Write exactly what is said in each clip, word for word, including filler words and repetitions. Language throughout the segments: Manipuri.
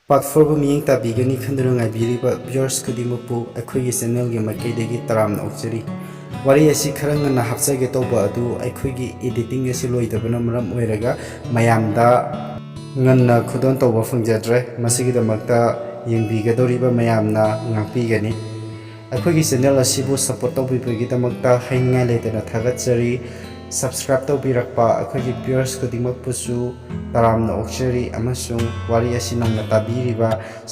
ꯄꯥꯔꯠ ꯐꯣꯔꯕꯨ ꯃꯤꯠꯌꯦꯡ ꯇꯥꯕꯤꯒꯅꯤ ꯈꯟꯗꯨꯅ ꯉꯥꯏꯕꯤꯔꯤꯕ viewers ꯈꯨꯗꯤꯡꯃꯛꯄꯨ ꯑꯩꯈꯣꯏꯒꯤ channelꯒꯤ ꯃꯥꯏꯀꯩꯗꯒꯤ ꯇꯔꯥꯝꯅ ꯑꯣꯛꯆꯔꯤ꯫ ꯋꯥꯔꯤ ꯑꯁꯤ ꯈꯔ ꯉꯟꯅ ꯍꯥꯞꯆꯒꯦ ꯇꯧꯕ ꯑꯗꯨ ꯑꯩꯈꯣꯏꯒꯤ editing ꯑꯁꯤ ꯂꯣꯏꯗꯕꯅ ꯃꯔꯝ ꯑꯣꯏꯔꯒ ꯃꯌꯥꯝꯗ ꯉꯟꯅ ꯈꯨꯗꯣꯜ ꯇꯧꯕ ꯐꯪꯖꯗ꯭ꯔꯦ꯫ ꯃꯁꯤꯒꯤꯗꯃꯛꯇ ꯌꯦꯡꯕꯤꯒꯗꯧꯔꯤꯕ ꯃꯌꯥꯝꯅ ꯉꯥꯛꯄꯤꯒꯅꯤ꯫ ꯑꯩꯈꯣꯏꯒꯤ channel ꯑꯁꯤꯕꯨ support ꯇꯧꯕꯤꯕꯒꯤꯗꯃꯛꯇ ꯍꯥꯏꯅꯤꯡꯉꯥꯏ ꯂꯩꯇꯅ ꯊꯥꯒꯠꯆꯔꯤ꯫ Subscribe ꯇꯧꯕꯤꯔꯛꯄ ꯑꯩꯈꯣꯏꯒꯤ viewers ꯈꯨꯗꯤꯡꯃꯛꯄꯨꯁꯨ ꯇꯔꯥꯝꯅ ꯑꯣꯛꯆꯔꯤ, ꯑꯃꯁꯨꯡ ꯋꯥꯔꯤ ꯑꯁꯤ ꯅꯧꯅ ꯇꯥꯕꯤꯔꯤꯕ,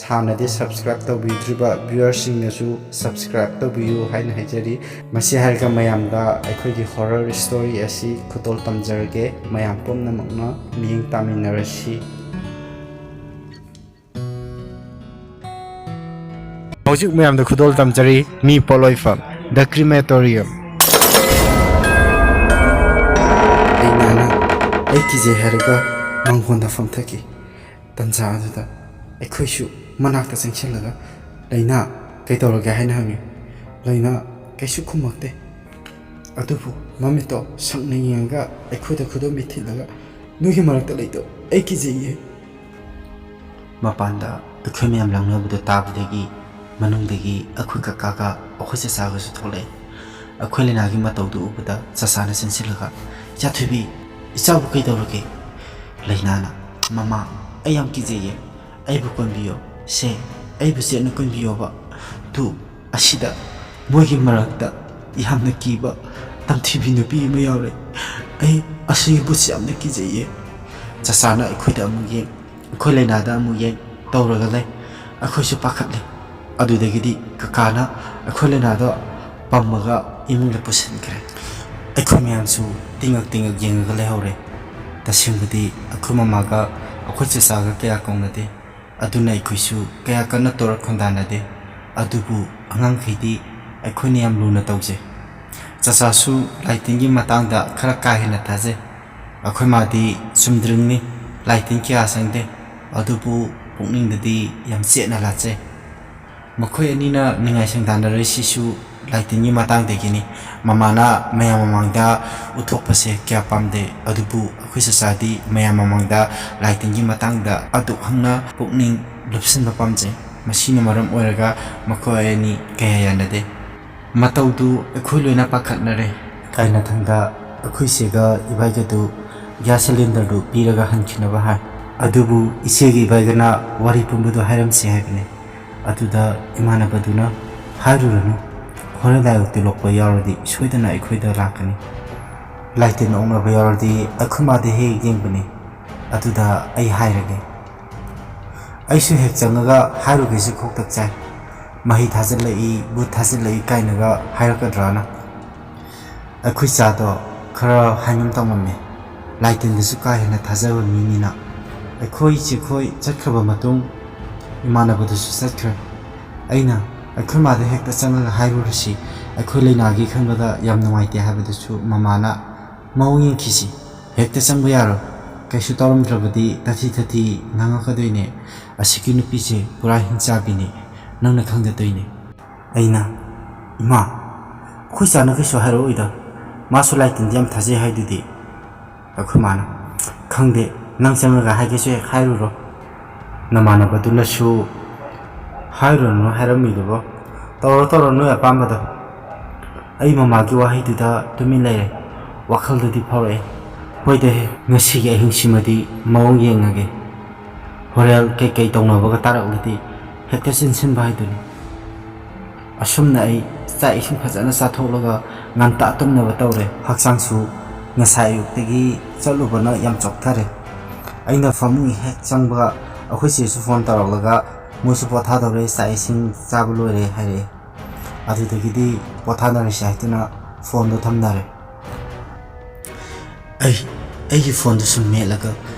ꯍꯥꯟꯅꯗꯤ subscribe ꯇꯧꯕꯤꯗ꯭ꯔꯤꯕ viewerꯁꯤꯡꯅꯁꯨ subscribe ꯇꯧꯕꯤꯌꯨ ꯍꯥꯏꯅ ꯍꯥꯏꯖꯔꯤ꯫ ꯃꯁꯤ ꯍꯥꯏꯔꯒ ꯃꯌꯥꯝꯗ ꯑꯩꯈꯣꯏꯒꯤ horror story ꯑꯁꯤ ꯈꯨꯗꯣꯜ ꯇꯝꯖꯔꯒꯦ꯫ ꯃꯌꯥꯝ ꯄꯨꯝꯅꯃꯛꯅ ꯃꯤꯠꯌꯦꯡ ꯇꯥꯃꯤꯟꯅꯔꯁꯤ꯫ ꯍꯧꯖꯤꯛ ꯃꯌꯥꯝꯗ ꯈꯨꯗꯣꯜ ꯇꯝꯖꯔꯤ ꯃꯤ ꯄꯣꯠꯂꯣꯏꯐꯝ, The Crematorium꯫ ꯂꯩꯅꯥꯅ ꯑꯩ ꯀꯤꯖꯩ ꯍꯥꯏꯔꯒ ꯃꯉꯣꯟꯗ ꯐꯝꯊꯈꯤ꯫ ꯇꯟꯖꯥ ꯑꯗꯨꯗ ꯑꯩꯈꯣꯏꯁꯨ ꯃꯅꯥꯛꯇ ꯆꯪꯁꯤꯜꯂꯒ, "ꯂꯩꯅꯥ, ꯀꯩꯗꯧꯔꯒꯦ?" ꯍꯥꯏꯅ ꯍꯪꯉꯤ꯫ ꯂꯩꯅꯥ ꯀꯩꯁꯨ ꯈꯨꯝꯃꯛꯇꯦ꯫ ꯑꯗꯨꯕꯨ ꯃꯃꯤꯠꯇꯣ ꯁꯪꯅ ꯌꯦꯡꯉꯒ ꯑꯩꯈꯣꯏꯗ ꯈꯨꯗꯣꯝꯕꯤ ꯊꯤꯜꯂꯒ, "ꯅꯣꯏꯒꯤ ꯃꯔꯛꯇ ꯂꯩꯗꯣ ꯑꯩ ꯀꯤꯖꯩꯌꯦ꯫" ꯃꯄꯥꯟꯗ ꯑꯩꯈꯣꯏ ꯃꯌꯥꯝ ꯂꯥꯡꯅꯕꯗꯣ ꯇꯥꯕꯗꯒꯤ ꯃꯅꯨꯡꯗꯒꯤ ꯑꯩꯈꯣꯏ ꯀꯀꯥꯒ ꯑꯩꯈꯣꯏ ꯆꯆꯥꯒꯁꯨ ꯊꯣꯛꯂꯛꯑꯦ꯫ ꯑꯩꯈꯣꯏ ꯂꯩꯅꯥꯒꯤ ꯃꯇꯧꯗꯨ ꯎꯕꯗ ꯆꯆꯥꯅ ꯆꯦꯟꯁꯤꯜꯂꯒ, "ꯌꯥꯊꯣꯏꯕꯤ, ꯏꯆꯥꯕꯨ ꯀꯩꯗꯧꯔꯒꯦ?" ꯂꯩꯅꯥꯅ, "ꯃꯃꯥ, ꯑꯩ ꯌꯥꯝ ꯀꯤꯖꯩꯌꯦ꯫ ꯑꯩꯕꯨ ꯀꯣꯟꯕꯤꯌꯣ꯫ ꯁꯦ, ꯑꯩꯕꯨ ꯆꯦꯠꯅ ꯀꯣꯟꯕꯤꯌꯣꯕ꯫ ꯇꯨ, ꯑꯁꯤꯗ ꯃꯣꯏꯒꯤ ꯃꯔꯛꯇ ꯌꯥꯝꯅ ꯀꯤꯕ ꯇꯝꯊꯤꯕꯤ ꯅꯨꯄꯤ ꯑꯃ ꯌꯥꯎꯔꯦ꯫ ꯑꯩ ꯑꯁꯤꯒꯤ ꯚꯨꯠꯁꯦ ꯌꯥꯝꯅ ꯀꯤꯖꯩꯌꯦ꯫" ꯆꯆꯥꯅ ꯑꯩꯈꯣꯏꯗ ꯑꯃꯨꯛ ꯌꯦꯡ, ꯑꯩꯈꯣꯏ ꯂꯩꯅꯥꯗ ꯑꯃꯨꯛ ꯌꯦꯡ ꯇꯧꯔꯒ ꯂꯩ꯫ ꯑꯩꯈꯣꯏꯁꯨ ꯄꯥꯈꯠꯂꯦ꯫ ꯑꯗꯨꯗꯒꯤꯗꯤ ꯀꯀꯥꯅ ꯑꯩꯈꯣꯏ ꯂꯩꯅꯥꯗꯣ ꯄꯝꯃꯒ ꯏꯃꯨꯡꯗ ꯄꯨꯁꯤꯟꯈ꯭ꯔꯦ꯫ ꯑꯩꯈꯣꯏ ꯃꯌꯥꯝꯁꯨ ꯇꯤꯡꯉꯛ ꯇꯤꯡꯉꯛ ꯌꯦꯡꯉꯒ ꯂꯩꯍꯧꯔꯦ꯫ ꯇꯁꯦꯡꯕꯗꯤ ꯑꯩꯈꯣꯏ ꯃꯃꯥꯒ ꯑꯩꯈꯣꯏ ꯆꯆꯥꯒ ꯀꯌꯥ ꯀꯧꯅꯗꯦ꯫ ꯑꯗꯨꯅ ꯑꯩꯈꯣꯏꯁꯨ ꯀꯌꯥ ꯀꯟꯅ ꯇꯣꯔꯛ ꯈꯣꯟꯗꯥꯅꯗꯦ꯫ ꯑꯗꯨꯕꯨ ꯑꯉꯥꯡꯈꯩꯗꯤ ꯑꯩꯈꯣꯏꯅ ꯌꯥꯝ ꯂꯨꯅ ꯇꯧꯖꯩ꯫ ꯆꯆꯥꯁꯨ ꯂꯥꯏ ꯇꯤꯟꯒꯤ ꯃꯇꯥꯡꯗ ꯈꯔ ꯀꯥ ꯍꯦꯟꯅ ꯊꯥꯖꯩ꯫ ꯑꯩꯈꯣꯏ ꯃꯥꯗꯤ ꯆꯨꯝꯗ꯭ꯔꯤꯡꯅꯤ, ꯂꯥꯏ ꯇꯤꯟ ꯀꯌꯥ ꯆꯪꯗꯦ꯫ ꯑꯗꯨꯕꯨ ꯄꯨꯛꯅꯤꯡꯗꯗꯤ ꯌꯥꯝ ꯆꯦꯠꯅ ꯂꯥꯠꯆꯩ꯫ ꯃꯈꯣꯏ ꯑꯅꯤꯅ ꯅꯤꯡꯉꯥꯏ ꯁꯪꯗꯥꯅꯔꯤꯁꯤꯁꯨ ꯂꯥꯏ ꯇꯤꯟꯒꯤ ꯃꯇꯥꯡꯗꯒꯤꯅꯤ꯫ ꯃꯃꯥꯅ ꯃꯌꯥꯝ ꯃꯃꯥꯡꯗ ꯎꯠꯊꯣꯛꯄꯁꯦ ꯀꯌꯥ ꯄꯥꯝꯗꯦ, ꯑꯗꯨꯕꯨ ꯑꯩꯈꯣꯏ ꯆꯆꯥꯗꯤ ꯃꯌꯥꯝ ꯃꯃꯥꯡꯗ ꯂꯥꯏ ꯇꯤꯟꯒꯤ ꯃꯇꯥꯡꯗ ꯑꯗꯨꯛ ꯍꯪꯅ ꯄꯨꯛꯅꯤꯡ ꯂꯨꯞꯁꯤꯟꯕ ꯄꯥꯝꯖꯩ꯫ ꯃꯁꯤꯅ ꯃꯔꯝ ꯑꯣꯏꯔꯒ ꯃꯈꯣꯏ ꯑꯅꯤ ꯀꯌꯥ ꯌꯥꯅꯗꯦ꯫ ꯃꯇꯧꯗꯨ ꯑꯩꯈꯣꯏ ꯂꯣꯏꯅ ꯄꯥꯈꯠꯅꯔꯦ꯫ ꯀꯥꯏꯅꯊꯪꯗ ꯑꯩꯈꯣꯏ ꯆꯦꯒ ꯏꯕꯥꯏꯒꯗꯨ ꯒ꯭ꯌꯥꯁ ꯁꯤꯂꯤꯟꯗꯔꯗꯨ ꯄꯤꯔꯒ ꯍꯟꯈꯤꯅꯕ ꯍꯥꯏ꯫ ꯑꯗꯨꯕꯨ ꯏꯆꯦꯒ ꯏꯕꯥꯏꯒꯅ ꯋꯥꯔꯤ ꯄꯨꯝꯕꯗꯨ ꯍꯥꯏꯔꯝꯁꯤ ꯍꯥꯏꯕꯅꯤ꯫ ꯑꯗꯨꯗ ꯏꯃꯥꯟꯅꯕꯗꯨꯅ, "ꯍꯥꯏꯔꯨꯔꯅꯨ, ꯍꯣꯔꯦꯟ ꯂꯥꯏꯑꯣꯛꯇꯤ ꯂꯣꯛꯄ ꯌꯥꯎꯔꯗꯤ ꯁꯣꯏꯗꯅ ꯑꯩꯈꯣꯏꯗ ꯂꯥꯛꯀꯅꯤ꯫ ꯂꯥꯏꯇꯤꯟ ꯑꯣꯛꯅꯕ ꯌꯥꯎꯔꯗꯤ ꯑꯩꯈꯣꯏ ꯃꯥꯗꯤ ꯍꯦꯛ ꯍꯦꯛ ꯌꯦꯡꯕꯅꯤ꯫ ꯑꯗꯨꯗ ꯑꯩ ꯍꯥꯏꯔꯒꯦ"꯫ ꯑꯩꯁꯨ ꯍꯦꯛ ꯆꯪꯉꯒ ꯍꯥꯏꯔꯨꯒꯦꯁꯤ ꯈꯣꯛꯇꯛ ꯆꯥꯏ꯫ ꯃꯍꯩ ꯊꯥꯖꯤꯜꯂꯛꯏ, ꯚꯨꯠ ꯊꯥꯖꯤꯜꯂꯛꯏ ꯀꯥꯏꯅꯒ ꯍꯥꯏꯔꯛꯀꯗ꯭ꯔꯥꯅ꯫ ꯑꯩꯈꯣꯏ ꯆꯥꯗꯣ ꯈꯔ ꯍꯥꯏꯉꯝ ꯇꯧꯉꯝꯃꯦ꯫ ꯂꯥꯏꯇꯤꯟꯗꯁꯨ ꯀꯥ ꯍꯦꯟꯅ ꯊꯥꯖꯕ ꯃꯤꯅꯤꯅ꯫ ꯑꯩꯈꯣꯏ ꯆꯦꯈꯣꯏ ꯆꯠꯈ꯭ꯔꯕ ꯃꯇꯨꯡ ꯏꯃꯥꯟꯅꯕꯗꯨꯁꯨ ꯆꯠꯈ꯭ꯔꯦ꯫ ꯑꯩꯅ, "ꯑꯩꯈꯣꯏ ꯃꯥꯗ ꯍꯦꯛꯇ ꯆꯪꯉꯒ ꯍꯥꯏꯔꯨꯔꯁꯤ, ꯑꯩꯈꯣꯏ ꯂꯩꯅꯥꯒꯦ ꯈꯟꯕꯗ ꯌꯥꯝ ꯅꯨꯡꯉꯥꯏꯇꯦ" ꯍꯥꯏꯕꯗꯁꯨ ꯃꯃꯥꯅ, "ꯃꯑꯣꯡ ꯌꯦꯡꯈꯤꯁꯤ, ꯍꯦꯛꯇ ꯆꯪꯕ ꯌꯥꯔꯣꯏ, ꯀꯩꯁꯨ ꯇꯧꯔꯝꯗ꯭ꯔꯕꯗꯤ ꯇꯥꯊꯤ ꯇꯥꯊꯤ ꯉꯥꯡꯉꯛꯀꯗꯣꯏꯅꯦ, ꯑꯁꯤꯒꯤ ꯅꯨꯄꯤꯁꯦ ꯄꯨꯔꯥ ꯍꯤꯡꯆꯥꯕꯤꯅꯤ, ꯅꯪꯅ ꯈꯪꯗ ꯇꯧꯏꯅꯦ"꯫ ꯑꯩꯅ, "ꯏꯃꯥ, ꯑꯩꯈꯣꯏ ꯆꯥꯅ ꯀꯩꯁꯨ ꯍꯥꯏꯔꯛꯑꯣꯏꯗ, ꯃꯥꯁꯨ ꯂꯥꯏꯇꯤꯟꯗ ꯌꯥꯝ ꯊꯥꯖꯩ ꯍꯥꯏꯗꯨꯗꯤ"꯫ ꯑꯩꯈꯣꯏ ꯃꯥꯅ, "ꯈꯪꯗꯦ, ꯅꯪ ꯆꯪꯉꯒ ꯍꯥꯏꯒꯦꯁꯨ ꯍꯦꯛ ꯍꯥꯏꯔꯨꯔꯣ꯫ ꯅꯃꯥꯟꯅꯕꯗꯨꯅꯁꯨ ꯍꯥꯏꯔꯨꯔꯅꯨ ꯍꯥꯏꯔꯝꯃꯤꯗꯨꯕꯣ꯫ ꯇꯧꯔꯣ ꯇꯧꯔꯣ ꯅꯣꯏ ꯑꯄꯥꯝꯕꯗꯣ"꯫ ꯑꯩ ꯃꯃꯥꯒꯤ ꯋꯥꯍꯩꯗꯨꯗ ꯇꯨꯃꯤꯟ ꯂꯩꯔꯦ꯫ ꯋꯥꯈꯜꯗꯗꯤ ꯐꯥꯎꯔꯛꯑꯦ, "ꯍꯣꯏꯗ ꯍꯦ, ꯉꯁꯤꯒꯤ ꯑꯍꯤꯡꯁꯤꯃꯗꯤ ꯃꯑꯣꯡ ꯌꯦꯡꯉꯒꯦ꯫ ꯍꯣꯔꯦꯟ ꯀꯩꯀꯩ ꯇꯧꯅꯕꯒ ꯇꯥꯔꯛꯂꯗꯤ ꯍꯦꯛꯇ ꯆꯦꯟꯁꯤꯟꯕ ꯍꯥꯏꯗꯨꯅꯤ"꯫ ꯑꯁꯨꯝꯅ ꯑꯩ ꯆꯥꯛ ꯏꯁꯤꯡ ꯐꯖꯅ ꯆꯥꯊꯣꯛꯂꯒ ꯉꯟꯇꯥ ꯇꯨꯝꯅꯕ ꯇꯧꯔꯦ꯫ ꯍꯛꯆꯥꯡꯁꯨ ꯉꯁꯥꯏ ꯑꯌꯨꯛꯇꯒꯤ ꯆꯠꯂꯨꯕꯅ ꯌꯥꯝ ꯆꯣꯛꯊꯔꯦ꯫ ꯑꯩꯅ ꯐꯃꯨꯡ ꯍꯦꯛ ꯆꯪꯕꯒ ꯑꯩꯈꯣꯏ ꯆꯦꯁꯨ ꯐꯣꯟ ꯇꯧꯔꯛꯂꯒ ꯃꯣꯏꯁꯨ ꯄꯣꯊꯥꯗꯧꯔꯦ, ꯆꯥꯛ ꯏꯁꯤꯡ ꯆꯥꯕ ꯂꯣꯏꯔꯦ ꯍꯥꯏꯔꯛꯑꯦ꯫ ꯑꯗꯨꯗꯒꯤꯗꯤ ꯄꯣꯊꯥꯅꯔꯁꯤ ꯍꯥꯏꯗꯨꯅ ꯐꯣꯟꯗꯣ ꯊꯝꯅꯔꯦ꯫ ꯑꯩ ꯑꯩꯒꯤ ꯐꯣꯟꯗꯨ ꯁꯨꯝ ꯃꯦꯠꯂꯒ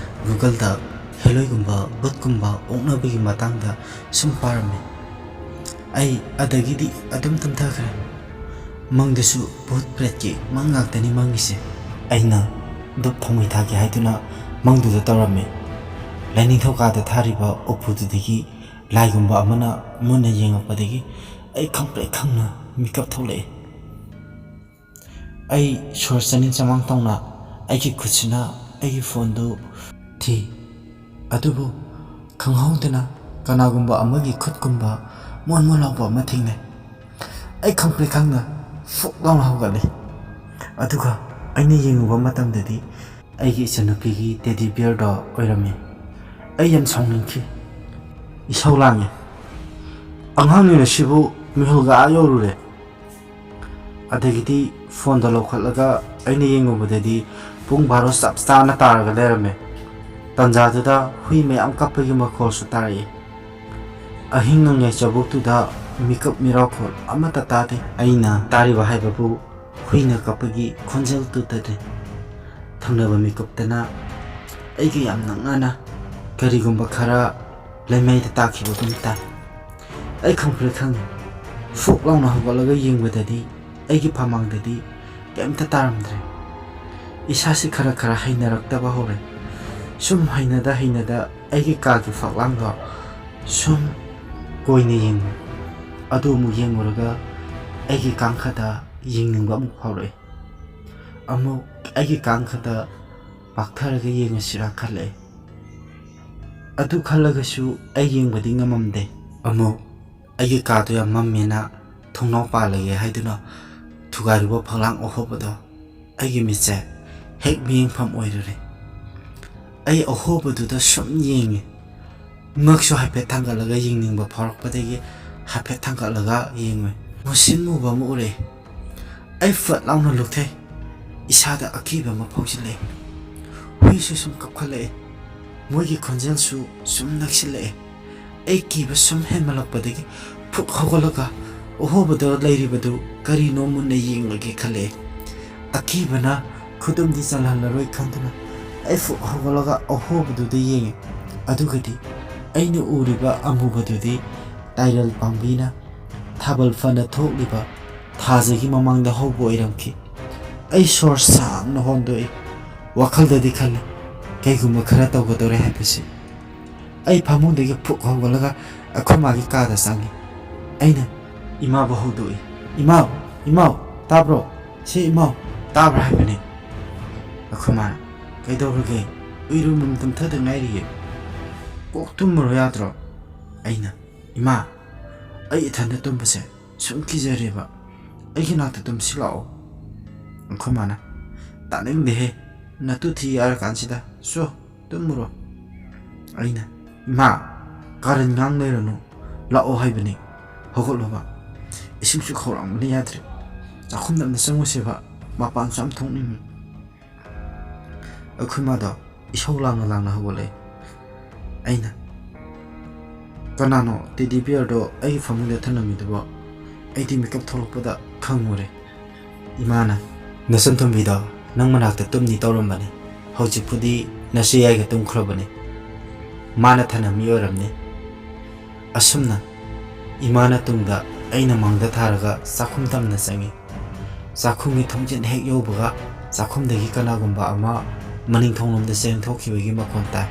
Google-ꯗ ꯍꯦꯂꯣꯏꯒꯨꯝꯕ, ꯚꯨꯠꯀꯨꯝꯕ ꯑꯣꯛꯅꯕꯒꯤ ꯃꯇꯥꯡꯗ ꯁꯨꯝ ꯄꯥꯔꯝꯃꯤ꯫ ꯑꯩ ꯑꯗꯒꯤꯗꯤ ꯑꯗꯨꯝ ꯇꯨꯝꯊꯈ꯭ꯔꯦ꯫ ꯃꯪꯗꯁꯨ ꯚꯨꯠ ꯄ꯭ꯔꯦꯠꯀꯤ ꯃꯪ ꯉꯥꯛꯇꯅꯤ ꯃꯪꯉꯤꯁꯦ꯫ ꯑꯩꯅ ꯙꯨꯞ ꯊꯥꯎꯃꯩ ꯊꯥꯒꯦ ꯍꯥꯏꯗꯨꯅ ꯃꯪꯗꯨꯗ ꯇꯧꯔꯝꯃꯤ꯫ ꯂꯥꯏꯅꯤꯡꯊꯧ ꯀꯥꯗ ꯊꯥꯔꯤꯕ ꯎꯄꯨꯗꯨꯗꯒꯤ ꯂꯥꯏꯒꯨꯝꯕ ꯑꯃꯅ ꯃꯨꯟꯅ ꯌꯦꯡꯉꯛꯄꯗꯒꯤ ꯑꯩ ꯈꯪꯄ꯭ꯔꯦꯛ ꯈꯪꯅ ꯃꯤꯀꯞ ꯊꯣꯛꯂꯛꯏ꯫ ꯑꯩ ꯁꯣꯔ ꯆꯅꯤꯡ ꯆꯃꯥꯡ ꯇꯧꯅ ꯑꯩꯒꯤ ꯈꯨꯠꯁꯤꯅ ꯑꯩꯒꯤ ꯐꯣꯟꯗꯨ ꯊꯤ꯫ ꯑꯗꯨꯕꯨ ꯈꯪꯍꯧꯗꯅ ꯀꯅꯥꯒꯨꯝꯕ ꯑꯃꯒꯤ ꯈꯨꯠꯀꯨꯝꯕ ꯃꯣꯟ ꯃꯣꯟ ꯂꯥꯎꯕ ꯑꯃ ꯊꯦꯡꯅꯩ꯫ ꯑꯩ ꯈꯪꯄ꯭ꯔꯦꯛ ꯈꯪꯅ ꯐꯨꯛ ꯂꯥꯎꯅ ꯍꯧꯒꯠꯂꯤ꯫ ꯑꯗꯨꯒ ꯑꯩꯅ ꯌꯦꯡꯉꯨꯕ ꯃꯇꯝꯗꯗꯤ ꯑꯩꯒꯤ ꯏꯆꯟꯅꯨꯄꯤꯒꯤ ꯇꯦꯗꯤ ꯕꯤꯌꯔꯗꯣ ꯑꯣꯏꯔꯝꯃꯤ꯫ ꯑꯩ ꯌꯥꯝ ꯁꯥꯎꯅꯤꯡꯈꯤ꯫ ꯏꯁꯧ ꯂꯥꯡꯉꯤ꯫ ꯑꯉꯥꯡꯅꯤꯅ ꯁꯤꯕꯨ ꯃꯤꯍꯨꯜꯒ ꯑꯥ ꯌꯧꯔꯨꯔꯦ꯫ ꯑꯗꯒꯤꯗꯤ ꯐꯣꯟꯗꯣ ꯂꯧꯈꯠꯂꯒ ꯑꯩꯅ ꯌꯦꯡꯉꯨꯕꯗꯗꯤ ꯄꯨꯡ ꯕꯥꯔꯣ ꯆꯞ ꯆꯥꯅ ꯇꯥꯔꯒ ꯂꯩꯔꯝꯃꯦ꯫ ꯇꯟꯖꯥꯗꯨꯗ ꯍꯨꯏ ꯃꯌꯥꯝ ꯀꯞꯄꯒꯤ ꯃꯈꯣꯜꯁꯨ ꯇꯥꯔꯛꯏ꯫ ꯑꯍꯤꯡ ꯅꯣꯡꯌꯥꯏ ꯆꯥꯕꯣꯛꯇꯨꯗ ꯃꯤꯀꯞ ꯃꯤꯔꯥꯎꯈꯣꯜ ꯑꯃꯠꯇ ꯇꯥꯗꯦ꯫ ꯑꯩꯅ ꯇꯥꯔꯤꯕ ꯍꯥꯏꯕꯕꯨ ꯍꯨꯏꯅ ꯀꯞꯄꯒꯤ ꯈꯣꯟꯖꯦꯜꯗꯨꯇꯅꯤ꯫ ꯊꯪꯅꯕ ꯃꯤꯀꯨꯞꯇꯅ ꯑꯩꯒ ꯌꯥꯝ ꯅꯛꯅꯅ ꯀꯔꯤꯒꯨꯝꯕ ꯈꯔ ꯂꯩꯃꯥꯏꯗ ꯇꯥꯈꯤꯕꯒꯨꯝ ꯇꯥꯏ꯫ ꯑꯩ ꯈꯪꯄ꯭ꯔꯦꯛ ꯈꯪꯉꯤ꯫ ꯐꯨꯛ ꯂꯥꯎꯅ ꯍꯧꯒꯠꯂꯒ ꯌꯦꯡꯕꯗꯗꯤ ꯑꯩꯒꯤ ꯐꯃꯥꯡꯗꯗꯤ ꯀꯩꯝꯇ ꯇꯥꯔꯝꯗ꯭ꯔꯦ꯫ ꯏꯁꯥꯁꯤ ꯈꯔ ꯈꯔ ꯍꯩꯅꯔꯛꯇꯕ ꯍꯧꯔꯦ꯫ ꯁꯨꯝ ꯍꯩꯅꯗ ꯍꯩꯅꯗ ꯑꯩꯒꯤ ꯀꯥꯒꯤ ꯐꯛꯂꯥꯡꯗꯣ ꯁꯨꯝ ꯀꯣꯏꯅ ꯌꯦꯡꯉꯨ꯫ ꯑꯗꯨ ꯑꯃꯨꯛ ꯌꯦꯡꯉꯨꯔꯒ ꯑꯩꯒꯤ ꯀꯥꯡꯈꯗ ꯌꯦꯡꯅꯤꯡꯕ ꯑꯃꯨꯛ ꯐꯥꯎꯔꯛꯏ꯫ ꯑꯃꯨꯛ ꯑꯩꯒꯤ ꯀꯥꯡꯈꯗ ꯄꯥꯛꯊꯔꯒ ꯌꯦꯡꯉꯁꯤꯔꯥ ꯈꯜꯂꯛꯑꯦ꯫ ꯑꯗꯨ ꯈꯜꯂꯒꯁꯨ ꯑꯩ ꯌꯦꯡꯕꯗꯤ ꯉꯝꯃꯝꯗꯦ꯫ ꯑꯃꯨꯛ ꯑꯩꯒꯤ ꯀꯥꯗꯣ ꯌꯥꯝ ꯃꯝꯃꯦꯅ ꯊꯣꯡꯅꯥꯎ ꯄꯥꯜꯂꯒꯦ ꯍꯥꯏꯗꯨꯅ ꯊꯨꯒꯥꯏꯔꯨꯕ ꯐꯛꯂꯥꯡ ꯑꯍꯣꯕꯗꯣ ꯑꯩꯒꯤ ꯃꯤꯠꯁꯦ ꯍꯦꯛ ꯃꯤꯠꯌꯦꯡꯐꯝ ꯑꯣꯏꯔꯨꯔꯦ꯫ ꯑꯩ ꯑꯍꯣꯕꯗꯨꯗ ꯁꯨꯝ ꯌꯦꯡꯉꯦ꯫ ꯉꯛꯁꯨ ꯍꯥꯏꯐꯦꯠ ꯊꯥꯡꯒꯠꯂꯒ ꯌꯦꯡꯅꯤꯡꯕ ꯐꯥꯎꯔꯛꯄꯗꯒꯤ ꯍꯥꯏꯐꯦꯠ ꯊꯥꯡꯒꯠꯂꯒ ꯌꯦꯡꯉꯨꯏ꯫ ꯃꯨꯁꯤꯟ ꯃꯨꯕ ꯑꯃ ꯎꯔꯛꯏ꯫ ꯑꯩ ꯐꯠ ꯂꯥꯎꯅ ꯂꯨꯞꯊꯩ꯫ ꯏꯁꯥꯗ ꯑꯀꯤꯕ ꯑꯃ ꯐꯥꯎꯖꯤꯜꯂꯛꯏ꯫ ꯍꯨꯏꯁꯨ ꯁꯨꯝ ꯀꯞꯈꯠꯂꯛꯏ꯫ ꯃꯣꯏꯒꯤ ꯈꯣꯟꯖꯦꯜꯁꯨ ꯁꯨꯝ ꯅꯛꯁꯤꯜꯂꯛꯏ꯫ ꯑꯩ ꯀꯤꯕ ꯁꯨꯝ ꯍꯦꯟꯃꯜꯂꯛꯄꯗꯒꯤ ꯐꯨꯛ ꯍꯧꯒꯠꯂꯒ ꯑꯍꯣꯕꯗ ꯂꯩꯔꯤꯕꯗꯨ ꯀꯔꯤꯅꯣ ꯃꯨꯟꯅ ꯌꯦꯡꯂꯒꯦ ꯈꯜꯂꯛꯏ꯫ ꯑꯀꯤꯕꯅ ꯈꯨꯗꯨꯝꯗꯤ ꯆꯜꯍꯜꯂꯔꯣꯏ ꯈꯟꯗꯨꯅ ꯑꯩ ꯐꯨꯛ ꯍꯧꯒꯠꯂꯒ ꯑꯍꯣꯕꯗꯨꯗ ꯌꯦꯡꯉꯤ꯫ ꯑꯗꯨꯒꯗꯤ ꯑꯩꯅ ꯎꯔꯤꯕ ꯑꯃꯨꯕꯗꯨꯗꯤ ꯇꯥꯏꯔꯜ ꯄꯥꯝꯕꯤꯅ ꯊꯥꯕꯜ ꯐꯅ ꯊꯣꯛꯂꯤꯕ ꯊꯥꯖꯒꯤ ꯃꯃꯥꯡꯗ ꯍꯧꯕ ꯑꯣꯏꯔꯝꯈꯤ꯫ ꯑꯩ ꯁꯣꯔ ꯁꯥꯡꯅ ꯍꯣꯟꯗꯣꯛꯏ꯫ ꯋꯥꯈꯜꯗꯗꯤ ꯈꯜꯂꯤ, "ꯀꯩꯒꯨꯝꯕ ꯈꯔ ꯇꯧꯒꯗꯧꯔꯦ" ꯍꯥꯏꯕꯁꯤ꯫ ꯑꯩ ꯐꯃꯨꯡꯗꯒꯤ ꯐꯨꯛ ꯍꯧꯒꯠꯂꯒ ꯑꯩꯈꯣꯏ ꯃꯥꯒꯤ ꯀꯥꯗ ꯆꯪꯉꯤ꯫ ꯑꯩꯅ ꯏꯃꯥꯕꯨ ꯍꯧꯗꯣꯛꯏ꯫ "ꯏꯃꯥꯎ, ꯏꯃꯥꯎ, ꯇꯥꯕ꯭ꯔꯣ? ꯁꯤ ꯏꯃꯥꯎ, ꯇꯥꯕ꯭ꯔꯥ ꯍꯥꯏꯕꯅꯤ?" ꯑꯩꯈꯣꯏ ꯃꯥꯅ, "ꯀꯩꯗꯧꯔꯒꯦ? ꯎꯏꯔꯨꯝ ꯇꯨꯝꯊꯗ ꯉꯥꯏꯔꯤꯌꯦ꯫ ꯀꯣꯛ ꯇꯨꯝꯃꯨꯔꯣ ꯌꯥꯗ꯭ꯔꯣ?" ꯑꯩꯅ, "ꯏꯃꯥ, ꯑꯩ ꯏꯊꯟꯗ ꯇꯨꯝꯕꯁꯦ ꯁꯨꯝ ꯀꯤꯖꯔꯦꯕ, ꯑꯩꯒꯤ ꯅꯥꯛꯇ ꯇꯨꯝꯁꯤ ꯂꯥꯛꯑꯣ꯫" ꯑꯩꯈꯣꯏ ꯃꯥꯅ, "ꯇꯥꯅꯤꯡꯗꯦꯍꯦ, ꯅꯇꯨ ꯊꯤ ꯌꯥꯔꯀꯥꯟꯁꯤꯗ, ꯆꯣ, ꯇꯨꯝꯃꯨꯔꯣ꯫" ꯑꯩꯅ, "ꯏꯃꯥ, ꯀꯥꯔꯟ ꯉꯥꯡ ꯂꯩꯔꯅꯨ, ꯂꯥꯛꯑꯣ ꯍꯥꯏꯕꯅꯤ, ꯍꯧꯒꯠꯂꯣꯕ, ꯏꯁꯤꯡꯁꯨ ꯈꯧꯔꯥꯡꯕꯅ ꯌꯥꯗ꯭ꯔꯦ, ꯆꯥꯛꯈꯨꯝꯗ ꯑꯝꯇ ꯆꯪꯉꯨꯁꯦꯕ, ꯃꯄꯥꯟꯁꯨ ꯌꯥꯝ ꯊꯣꯛꯅꯤꯡꯉꯤ꯫" ꯑꯩꯈꯣꯏ ꯃꯥꯗꯣ ꯏꯁꯧ ꯂꯥꯡꯅ ꯂꯥꯡꯅ ꯍꯧꯒꯠꯂꯛꯑꯦ꯫ ꯑꯩꯅ, "ꯀꯅꯥꯅꯣ ꯇꯦꯗꯤ ꯕꯤꯌꯔꯗꯣ ꯑꯩꯒꯤ ꯐꯃꯨꯡꯗ ꯊꯅꯝꯃꯤꯗꯨꯕꯣ? ꯑꯩꯗꯤ ꯃꯤꯀꯞ ꯊꯣꯛꯂꯛꯄꯗ ꯈꯪꯉꯨꯔꯦ꯫" ꯏꯃꯥꯅ, "ꯅꯆꯟꯇꯣꯝꯕꯤꯗꯣ ꯅꯪ ꯃꯅꯥꯛꯇ ꯇꯨꯝꯅꯤ ꯇꯧꯔꯝꯕꯅꯤ, ꯍꯧꯖꯤꯛꯄꯨꯗꯤ ꯅꯆꯦ ꯌꯥꯏꯒ ꯇꯨꯝꯈ꯭ꯔꯕꯅꯤ, ꯃꯥꯅ ꯊꯅꯝꯃꯤ ꯑꯣꯏꯔꯝꯅꯤ꯫" ꯑꯁꯨꯝꯅ ꯏꯃꯥꯅ ꯇꯨꯡꯗ, ꯑꯩꯅ ꯃꯥꯡꯗ ꯊꯥꯔꯒ ꯆꯥꯛꯈꯨꯝ ꯇꯝꯅ ꯆꯪꯉꯤ꯫ ꯆꯥꯛꯈꯨꯝꯒꯤ ꯊꯣꯡꯖꯤꯟ ꯍꯦꯛ ꯌꯧꯕꯒ, ꯆꯥꯛꯈꯨꯝꯗꯒꯤ ꯀꯅꯥꯒꯨꯝꯕ ꯑꯃ ꯃꯅꯤꯡ ꯊꯣꯡꯂꯣꯝꯗ ꯆꯦꯟꯊꯣꯛꯈꯤꯕꯒꯤ ꯃꯈꯣꯟ ꯇꯥꯏ꯫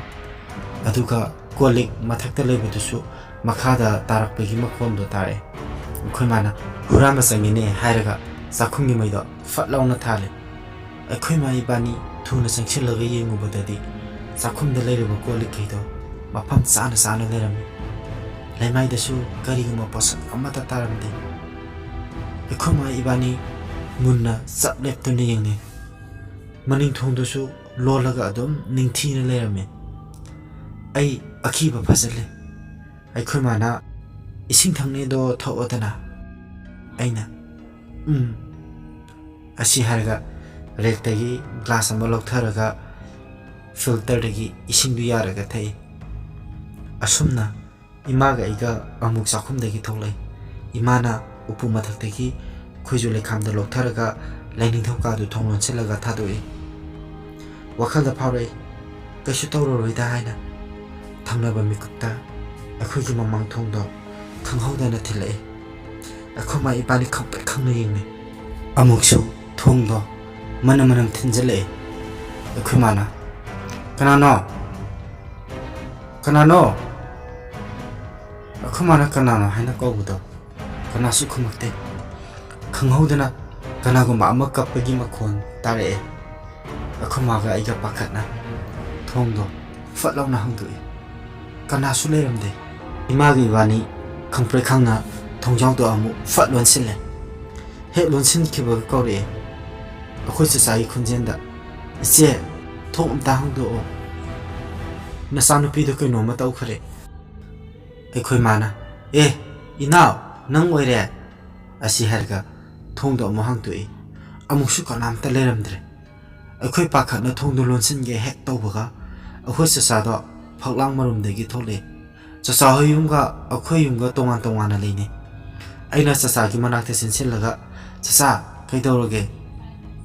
ꯑꯗꯨꯒ ꯀꯣꯜ ꯂꯤꯛ ꯃꯊꯛꯇ ꯂꯩꯕꯗꯨꯁꯨ ꯃꯈꯥꯗ ꯇꯥꯔꯛꯄꯒꯤ ꯃꯈꯣꯟꯗꯣ ꯇꯥꯔꯛꯑꯦ꯫ ꯑꯩꯈꯣꯏ ꯃꯥꯅ, "ꯍꯨꯔꯥꯟꯕ ꯆꯪꯉꯤꯅꯦ" ꯍꯥꯏꯔꯒ ꯆꯥꯛꯈꯨꯝꯒꯤ ꯃꯩꯗꯣ ꯐꯠ ꯂꯥꯎꯅ ꯊꯥꯜꯂꯦ꯫ ꯑꯩꯈꯣꯏ ꯃꯥ ꯏꯕꯥꯅꯤ ꯊꯨꯅ ꯆꯪꯁꯤꯜꯂꯒ ꯌꯦꯡꯉꯨꯕꯗꯗꯤ, ꯆꯥꯛꯈꯨꯝꯗ ꯂꯩꯔꯤꯕ ꯀꯣꯜ ꯂꯤꯛꯈꯩꯗꯣ ꯃꯐꯝ ꯆꯥꯅ ꯆꯥꯅ ꯂꯩꯔꯝꯃꯤ꯫ ꯂꯩꯃꯥꯏꯗꯁꯨ ꯀꯔꯤꯒꯨꯝꯕ ꯄꯣꯠꯁꯛ ꯑꯃꯠꯇ ꯇꯥꯔꯝꯗꯦ꯫ ꯑꯩꯈꯣꯏ ꯃꯥ ꯏꯕꯥꯅꯤ ꯃꯨꯟꯅ ꯆꯞ ꯂꯦꯞꯇꯨꯅ ꯌꯦꯡꯅꯩ꯫ ꯃꯅꯤꯡ ꯊꯣꯡꯗꯨꯁꯨ ꯂꯣꯜꯂꯒ ꯑꯗꯨꯝ ꯅꯤꯡꯊꯤꯅ ꯂꯩꯔꯝꯃꯤ꯫ ꯑꯩ ꯑꯀꯤꯕ ꯐꯖꯜꯂꯦ꯫ ꯑꯩꯈꯣꯏ ꯃꯥꯅ, "ꯏꯁꯤꯡ ꯊꯛꯅꯤꯗꯣ ꯊꯛꯑꯣꯗꯅ꯫" ꯑꯩꯅ, "ꯎꯝ꯫" ꯑꯁꯤ ꯍꯥꯏꯔꯒ ꯔꯦꯛꯇꯒꯤ ꯒ꯭ꯂꯥꯁ ꯑꯃ ꯂꯧꯊꯔꯒ ꯐꯤꯜꯇꯔꯗꯒꯤ ꯏꯁꯤꯡꯗꯨ ꯌꯥꯔꯒ ꯊꯛꯏ꯫ ꯑꯁꯨꯝꯅ ꯏꯃꯥꯒ ꯑꯩꯒ ꯑꯃꯨꯛ ꯆꯥꯛꯈꯨꯝꯗꯒꯤ ꯊꯣꯛꯂꯛꯏ꯫ ꯏꯃꯥꯅ ꯎꯄꯨ ꯃꯊꯛꯇꯒꯤ ꯈꯣꯏꯖꯨ ꯂꯩꯈꯥꯝꯗ ꯂꯧꯊꯔꯒ ꯂꯥꯏꯅꯤꯡꯊꯧ ꯀꯥꯗꯨ ꯊꯣꯡ ꯂꯣꯟꯁꯤꯜꯂꯒ ꯊꯥꯗꯣꯛꯏ꯫ ꯋꯥꯈꯜꯗ ꯐꯥꯎꯔꯛꯏ, "ꯀꯩꯁꯨ ꯇꯧꯔꯔꯣꯏꯗ" ꯍꯥꯏꯅ꯫ ꯊꯪꯅꯕ ꯃꯤꯀꯨꯞꯇ ꯑꯩꯈꯣꯏꯒꯤ ꯃꯃꯥꯡ ꯊꯣꯡꯗꯣ ꯈꯪꯍꯧꯗꯅ ꯊꯤꯜꯂꯛꯏ꯫ ꯑꯩꯈꯣꯏ ꯃꯥ ꯏꯕꯥꯅꯤ ꯈꯪꯄ꯭ꯔꯦꯛ ꯈꯪꯅ ꯌꯦꯡꯅꯩ꯫ ꯑꯃꯨꯛꯁꯨ ꯊꯣꯡꯗꯣ ꯃꯅꯝ ꯃꯅꯝ ꯊꯤꯟꯖꯤꯜꯂꯛꯏ꯫ ꯑꯩꯈꯣꯏ ꯃꯥꯅ, "ꯀꯅꯥꯅꯣ? ꯀꯅꯥꯅꯣ?" ꯑꯩꯈꯣꯏ ꯃꯥꯅ "ꯀꯅꯥꯅꯣ?" ꯍꯥꯏꯅ ꯀꯧꯕꯗꯣ ꯀꯅꯥꯁꯨ ꯈꯨꯝꯃꯛꯇꯦ꯫ ꯈꯪꯍꯧꯗꯅ ꯀꯅꯥꯒꯨꯝꯕ ꯑꯃ ꯀꯞꯄꯒꯤ ꯃꯈꯣꯟ ꯇꯥꯔꯛꯑꯦ꯫ ꯑꯩꯈꯣꯏ ꯃꯥꯒ ꯑꯩꯒ ꯄꯥꯈꯠꯅ ꯊꯣꯡꯗꯣ ꯐꯠ ꯂꯥꯎꯅ ꯍꯥꯡꯗꯣꯛꯏ꯫ ꯀꯅꯥꯁꯨ ꯂꯩꯔꯝꯗꯦ꯫ ꯏꯃꯥꯒ ꯏꯕꯥꯅꯤ ꯈꯪꯄ꯭ꯔꯦꯛ ꯈꯪꯅ ꯊꯣꯡꯖꯥꯎꯗꯣ ꯑꯃꯨꯛ ꯐꯠ ꯂꯣꯟꯁꯤꯜꯂꯦ꯫ ꯍꯦꯛ ꯂꯣꯟꯁꯤꯟꯈꯤꯕꯒ ꯀꯧꯔꯛꯑꯦ ꯑꯩꯈꯣꯏ ꯆꯆꯥꯒꯤ ꯈꯣꯟꯖꯦꯜꯗ, "ꯏꯆꯦ, ꯊꯣꯡ ꯑꯝꯇ ꯍꯥꯡꯗꯣꯛꯑꯣ, ꯅꯆꯥꯅꯨꯄꯤꯗꯣ ꯀꯩꯅꯣꯝꯃ ꯇꯧꯈ꯭ꯔꯦ꯫" ꯑꯩꯈꯣꯏ ꯃꯥꯅ, "ꯑꯦ, ꯏꯅꯥꯎ, ꯅꯪ ꯑꯣꯏꯔꯦ?" ꯑꯁꯤ ꯍꯥꯏꯔꯒ ꯊꯣꯡꯗꯣ ꯑꯃꯨꯛ ꯍꯥꯡꯗꯣꯛꯏ꯫ ꯑꯃꯨꯛꯁꯨ ꯀꯅꯥꯝꯇ ꯂꯩꯔꯝꯗ꯭ꯔꯦ꯫ ꯑꯩꯈꯣꯏ ꯄꯥꯈꯠꯅ ꯊꯣꯡꯗꯣ ꯂꯣꯟꯁꯤꯟꯒꯦ ꯍꯦꯛ ꯇꯧꯕꯒ ꯑꯩꯈꯣꯏ ꯆꯆꯥꯗꯣ ꯐꯛꯂꯥꯡ ꯃꯔꯨꯝꯗꯒꯤ ꯊꯣꯛꯂꯛꯑꯦ꯫ ꯆꯆꯥ ꯍꯣꯏ ꯌꯨꯝꯒ ꯑꯩꯈꯣꯏ ꯌꯨꯝꯒ ꯇꯣꯉꯥꯟ ꯇꯣꯉꯥꯟꯅ ꯂꯩꯅꯩ꯫ ꯑꯩꯅ ꯆꯆꯥꯒꯤ ꯃꯅꯥꯛꯇ ꯆꯦꯟꯁꯤꯜꯂꯒ, "ꯆꯆꯥ, ꯀꯩꯗꯧꯔꯒꯦ?"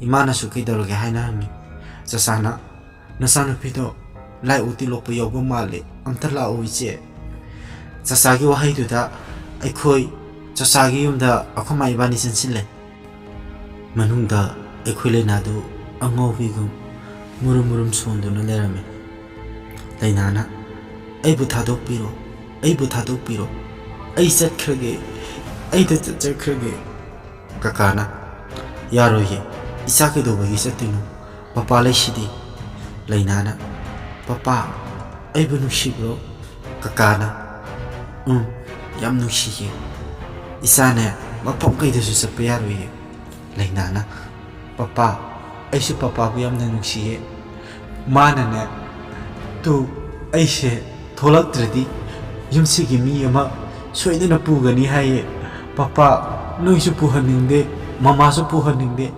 ꯏꯃꯥꯅꯁꯨ "ꯀꯩꯗꯧꯔꯒꯦ?" ꯍꯥꯏꯅ ꯍꯪꯉꯤ꯫ ꯆꯆꯥꯅ, "ꯅꯆꯥꯅꯨꯄꯤꯗꯣ ꯂꯥꯏ ꯑꯣꯛꯇꯤ ꯂꯣꯛꯄ ꯌꯥꯎꯕ ꯃꯥꯜꯂꯦ, ꯑꯝꯇ ꯂꯥꯛꯑꯣ ꯏꯆꯦ꯫" ꯆꯆꯥꯒꯤ ꯋꯥꯍꯩꯗꯨꯗ ꯑꯩꯈꯣꯏ ꯆꯆꯥꯒꯤ ꯌꯨꯝꯗ ꯑꯩꯈꯣꯏ ꯃꯥ ꯏꯕꯥꯅꯤ ꯆꯦꯟꯁꯤꯜꯂꯦ꯫ ꯃꯅꯨꯡꯗ ꯑꯩꯈꯣꯏ ꯂꯩꯅꯥꯗꯨ ꯑꯉꯥꯎꯕꯤꯒꯨꯝ ꯃꯨꯔꯨꯝ ꯃꯨꯔꯨꯝ ꯁꯣꯟꯗꯨꯅ ꯂꯩꯔꯝꯃꯤ꯫ ꯂꯩꯅꯥꯅ, "ꯑꯩꯕꯨ ꯊꯥꯗꯣꯛꯄꯤꯔꯣ, ꯑꯩꯕꯨ ꯊꯥꯗꯣꯛꯄꯤꯔꯣ, ꯑꯩ ꯆꯠꯈ꯭ꯔꯒꯦ, ꯑꯩꯗ ꯆꯠꯆꯈ꯭ꯔꯒꯦ꯫" ꯀꯀꯥꯅ, "ꯌꯥꯔꯣꯏꯌꯦ, ꯏꯆꯥ ꯀꯩꯗꯧꯕꯒꯤ ꯆꯠꯇꯣꯏꯅꯣ? ꯄꯄꯥ ꯂꯩꯁꯤꯗꯤ꯫" ꯂꯩꯅꯥꯅ, "ꯄꯄꯥ, ꯑꯩꯕꯨ ꯅꯨꯡꯁꯤꯕ꯭ꯔꯣ?" ꯀꯀꯥꯅ, "ꯎꯝ, ꯌꯥꯝ ꯅꯨꯡꯁꯤꯌꯦ꯫ ꯏꯆꯥꯅꯦ, ꯃꯐꯝ ꯀꯩꯗꯁꯨ ꯆꯠꯄ ꯌꯥꯔꯣꯏꯌꯦ꯫" ꯂꯩꯅꯥꯅ, "ꯄꯄꯥ, ꯑꯩꯁꯨ ꯄꯄꯥꯕꯨ ꯌꯥꯝꯅ ꯅꯨꯡꯁꯤꯌꯦ꯫ ꯃꯥꯅꯅꯦ, ꯇꯨ, ꯑꯩꯁꯦ ꯊꯣꯛꯂꯛꯇ꯭ꯔꯗꯤ ꯌꯨꯝꯁꯤꯒꯤ ꯃꯤ ꯑꯃ ꯁꯣꯏꯗꯅ ꯄꯨꯒꯅꯤ ꯍꯥꯏꯌꯦ꯫ ꯄꯄꯥ, ꯅꯣꯏꯁꯨ ꯄꯨꯍꯟꯅꯤꯡꯗꯦ, ꯃꯃꯥꯁꯨ ꯄꯨꯍꯟꯅꯤꯡꯗꯦ꯫"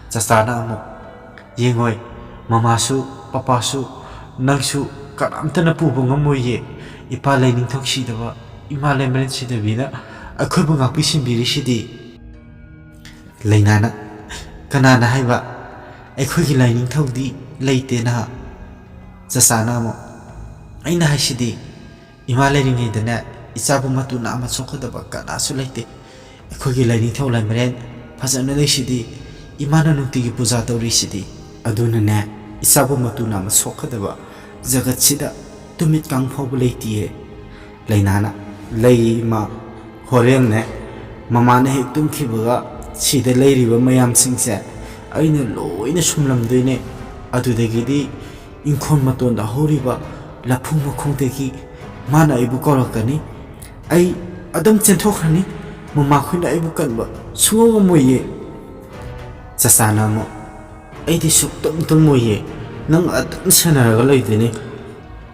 ꯆꯆꯥꯅ ꯑꯃꯨꯛ, "ꯌꯦꯡꯉꯣꯏ, ꯃꯃꯥꯁꯨ, ꯄꯄꯥꯁꯨ, ꯅꯪꯁꯨ ꯀꯅꯥꯝꯇꯅ ꯄꯨꯕ ꯉꯝꯃꯣꯏꯌꯦ꯫ ꯏꯄꯥ ꯂꯩꯅꯤꯡꯊꯧ ꯁꯤꯗꯕ, ꯏꯃꯥ ꯂꯩꯃꯔꯦꯟ ꯁꯤꯗꯕꯤꯅ ꯑꯩꯈꯣꯏꯕꯨ ꯉꯥꯛꯄꯤ ꯁꯦꯟꯕꯤꯔꯤꯁꯤꯗꯤ꯫" ꯂꯩꯅꯥꯅ, "ꯀꯅꯥꯅ ꯍꯥꯏꯕ? ꯑꯩꯈꯣꯏꯒꯤ ꯂꯥꯏꯅꯤꯡꯊꯧꯗꯤ ꯂꯩꯇꯦꯅ?" ꯆꯆꯥꯅ ꯑꯃꯨꯛ, "ꯑꯩꯅ ꯍꯥꯏꯁꯤꯗꯤ, ꯏꯃꯥ ꯂꯩꯔꯤꯉꯩꯗꯅꯦ, ꯏꯆꯥꯕꯨ ꯃꯇꯨ ꯅꯥꯝꯃ ꯁꯣꯛꯀꯗꯕ ꯀꯅꯥꯁꯨ ꯂꯩꯇꯦ꯫ ꯑꯩꯈꯣꯏꯒꯤ ꯂꯥꯏꯅꯤꯡꯊꯧ ꯂꯥꯏꯃꯔꯦꯟ ꯐꯖꯅ ꯂꯩꯁꯤꯗꯤ, ꯏꯃꯥꯅ ꯅꯨꯡꯇꯤꯒꯤ ꯄꯨꯖꯥ ꯇꯧꯔꯤꯁꯤꯗꯤ꯫ ꯑꯗꯨꯅꯅꯦ, ꯏꯆꯥꯕꯨ ꯃꯇꯨ ꯅꯥꯝꯃ ꯁꯣꯛꯀꯗꯕ ꯖꯒꯠꯁꯤꯗ ꯇꯨꯃꯤꯠ ꯀꯥꯡ ꯐꯥꯎꯕ ꯂꯩꯇꯤꯌꯦ꯫" ꯂꯩꯅꯥꯅ, "ꯂꯩ ꯏꯃꯥ, ꯍꯣꯔꯦꯟꯅꯦ ꯃꯃꯥꯅ ꯍꯦꯛ ꯇꯨꯝꯈꯤꯕꯒ ꯁꯤꯗ ꯂꯩꯔꯤꯕ ꯃꯌꯥꯝꯁꯤꯡꯁꯦ ꯑꯩꯅ ꯂꯣꯏꯅ ꯁꯨꯝꯂꯝꯗꯣꯏꯅꯦ꯫ ꯑꯗꯨꯗꯒꯤꯗꯤ ꯏꯪꯈꯣꯜ ꯃꯇꯣꯟꯗ ꯍꯧꯔꯤꯕ ꯂꯐꯨ ꯃꯈꯣꯡꯗꯒꯤ ꯃꯥꯅ ꯑꯩꯕꯨ ꯀꯧꯔꯛꯀꯅꯤ꯫ ꯑꯩ ꯑꯗꯨꯝ ꯆꯦꯟꯊꯣꯛꯈ꯭ꯔꯅꯤ꯫ ꯃꯃꯥꯈꯣꯏꯅ ꯑꯩꯕꯨ ꯀꯟꯕ ꯁꯨꯡꯉꯝ ꯉꯝꯃꯣꯏꯌꯦ꯫ ꯆꯆꯥꯅ ꯑꯃꯨꯛ, "ꯑꯩꯗꯤ ꯁꯨꯛꯇꯨꯝ ꯇꯨꯝꯃꯣꯏꯌꯦ꯫ ꯅꯪ ꯑꯗꯨꯝ ꯁꯦꯟꯅꯔꯒ ꯂꯩꯗꯣꯏꯅꯤ꯫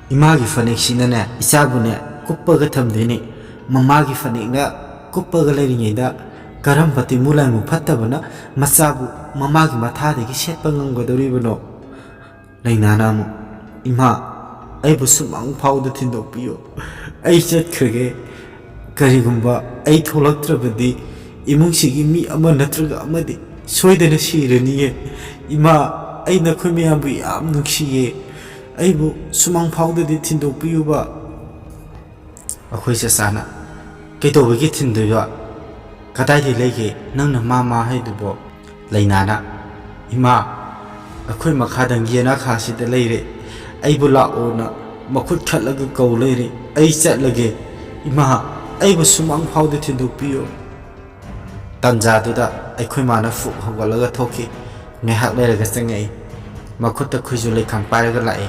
ꯏꯃꯥꯒꯤ ꯐꯅꯦꯛꯁꯤꯅꯅꯦ, ꯏꯆꯥꯕꯨꯅꯦ ꯀꯨꯞꯄꯒ ꯊꯝꯗꯣꯏꯅꯤ꯫ ꯃꯃꯥꯒꯤ ꯐꯅꯦꯛꯅ ꯀꯨꯞꯄꯒ ꯂꯩꯔꯤꯉꯩꯗ ꯀꯔꯝꯕ ꯇꯤꯃꯨ ꯂꯥꯏꯃꯨ ꯐꯠꯇꯕꯅ ꯃꯆꯥꯕꯨ ꯃꯃꯥꯒꯤ ꯃꯊꯥꯗꯒꯤ ꯁꯦꯠꯄ ꯉꯝꯒꯗꯧꯔꯤꯕꯅꯣ?" ꯂꯩꯅꯥꯅ ꯑꯃꯨꯛ, "ꯏꯃꯥ, ꯑꯩꯕꯨ ꯁꯨꯃꯥꯡ ꯐꯥꯎꯗ ꯊꯤꯟꯗꯣꯛꯄꯤꯌꯨ꯫ ꯑꯩ ꯆꯠꯈ꯭ꯔꯒꯦ꯫ ꯀꯔꯤꯒꯨꯝꯕ ꯑꯩ ꯊꯣꯛꯂꯛꯇ꯭ꯔꯕꯗꯤ ꯏꯃꯨꯡꯁꯤꯒꯤ ꯃꯤ ꯑꯃ ꯅꯠꯇ꯭ꯔꯒ ꯑꯃꯗꯤ ꯁꯣꯏꯗꯅ ꯁꯤꯔꯅꯤꯌꯦ꯫ ꯏꯃꯥ, ꯑꯩ ꯅꯈꯣꯏ ꯃꯌꯥꯝꯕꯨ ꯌꯥꯝ ꯅꯨꯡꯁꯤꯌꯦ꯫ ꯑꯩꯕꯨ ꯁꯨꯃꯥꯡ ꯐꯥꯎꯗꯗꯤ ꯊꯤꯟꯗꯣꯛꯄꯤꯌꯨꯕ꯫" ꯑꯩꯈꯣꯏ ꯆꯆꯥꯅ, "ꯀꯩꯗꯧꯕꯒꯤ ꯊꯤꯟꯗꯣꯏꯕ? ꯀꯗꯥꯏꯗ ꯂꯩꯒꯦ ꯅꯪꯅ ꯃꯥ ꯃꯥ ꯍꯥꯏꯗꯨꯕꯣ?" ꯂꯩꯅꯥꯅ, "ꯏꯃꯥ, ꯑꯩꯈꯣꯏ ꯃꯈꯥꯗꯪ ꯌꯦꯅꯥꯈꯥꯁꯤꯗ ꯂꯩꯔꯦ꯫ ꯑꯩꯕꯨ ꯂꯥꯛꯑꯣꯅ ꯃꯈꯨꯠ ꯈꯠꯂꯒ ꯀꯧ ꯂꯩꯔꯦ꯫ ꯑꯩ ꯆꯠꯂꯒꯦ꯫ ꯏꯃꯥ, ꯑꯩꯕꯨ ꯁꯨꯃꯥꯡ ꯐꯥꯎꯗ ꯊꯤꯟꯗꯣꯛꯄꯤꯌꯨ꯫" ꯇꯟꯖꯥꯗꯨꯗ ꯑꯩꯈꯣꯏ ꯃꯥꯅ ꯐꯨꯛ ꯍꯧꯒꯠꯂꯒ ꯊꯣꯛꯈꯤ꯫ ꯉꯥꯏꯍꯥꯛ ꯂꯩꯔꯒ ꯆꯪꯉꯛꯏ꯫ ꯃꯈꯨꯠꯇ ꯈꯨꯏꯖꯨ ꯂꯩꯈꯥꯝ ꯄꯥꯏꯔꯒ ꯂꯥꯛꯏ꯫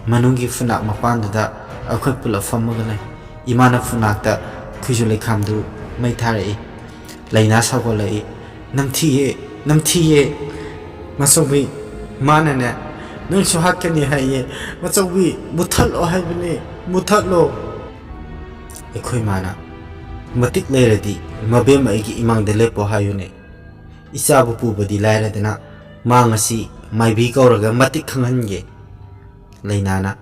ꯃꯅꯨꯡꯒꯤ ꯐꯨꯅꯥꯛ ꯃꯄꯥꯟꯗꯨꯗ ꯑꯩꯈꯣꯏ ꯄꯨꯂꯞ ꯐꯝꯃꯒ ꯂꯩ꯫ ꯏꯃꯥꯅ ꯐꯨꯅꯥꯛꯇ ꯈꯨꯏꯖꯨ ꯂꯩꯈꯥꯝꯗꯨ ꯃꯩ ꯊꯥꯔꯛꯏ꯫ ꯂꯩꯅꯥ ꯁꯥꯎꯒꯠꯂꯛꯏ꯫ "ꯅꯝꯊꯤꯌꯦ, ꯅꯝꯊꯤꯌꯦ꯫ ꯃꯆꯧꯕꯤ, ꯃꯥꯅꯅꯦ ꯅꯪꯁꯨ ꯍꯥꯠꯀꯅꯤ ꯍꯥꯏꯌꯦ꯫ ꯃꯆꯧꯕꯤ, ꯃꯨꯊꯠꯂꯣ ꯍꯥꯏꯕꯅꯦ, ꯃꯨꯊꯠꯂꯣ꯫" ꯑꯩꯈꯣꯏ ꯃꯥꯅ, "ꯃꯇꯤꯛ ꯂꯩꯔꯗꯤ ꯃꯕꯦꯝꯃ ꯑꯩꯒꯤ ꯏꯃꯥꯡꯗ ꯂꯦꯞꯄꯣ ꯍꯥꯏꯌꯨꯅꯦ꯫ ꯏꯆꯥꯕꯨ ꯄꯨꯕꯗꯤ ꯂꯥꯏꯔꯗꯅ ꯃꯥ ꯉꯁꯤ ꯃꯥꯏꯕꯤ ꯀꯧꯔꯒ ꯃꯇꯤꯛ ꯈꯪꯍꯟꯒꯦ꯫" ꯂꯩꯅꯥꯅ,